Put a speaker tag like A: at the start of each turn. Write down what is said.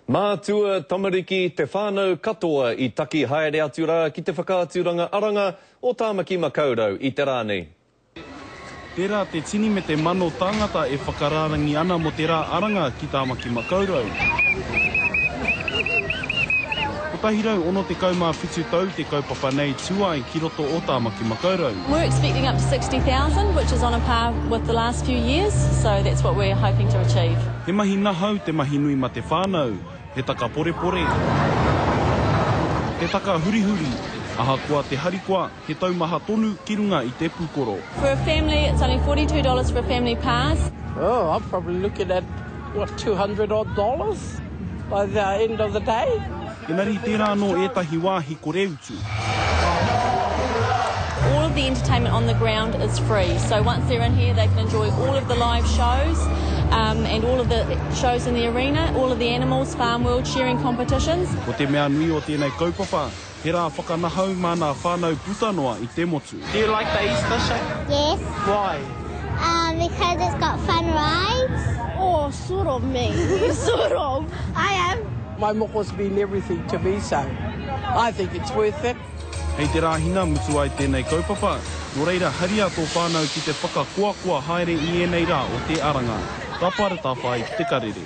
A: Mātua, tamariki, te whānau katoa i taki haere atu rā ki te whakaaturanga aranga o Tāmaki Makaurau i te rā nei.
B: Tērā te tini me te mano tāngata e whakarārangi ana mō te rā aranga ki Tāmaki Makaurau. 167 tau te kaupapa nei tū ai ki roto o Tāmaki Makaurau.
C: We're expecting up to 60,000 which is on a par with the last few years so that's what we're hoping to achieve.
B: He mahi nahau te mahi nui ma te whānau, he taka porepore, he taka hurihuri, ahakoa te harikoa, he taumaha tonu ki runga i te pukoro.
C: For a family it's only $42 for a family pass.
D: Oh, I'm probably looking at, what, 200 odd dollars by the end of the day.
B: Engari tērā anō ētahi wāhi kore utu.
C: All of the entertainment on the ground is free, so once they're in here they can enjoy all of the live shows um, and all of the shows in the arena, all of the animals, farm world, shearing competitions.
B: Ko te mea nui o tēnei kaupapa, he rā whakanahau mā nā whānau puta noa i te motu.
D: Do you like the Easter show?
E: Yes.
D: Why?
E: Um, because it's got fun rides.
F: Oh, sort of me. sort of.
E: I am.
D: My moko's been everything to me, so I think it's worth it.
B: Hei te Rāhina mutu ai tēnei kaupapa, nō reira haria tō whānau ki te whakakoakoa haere i ēnei rā o te aranga. Ka parata whai te karere.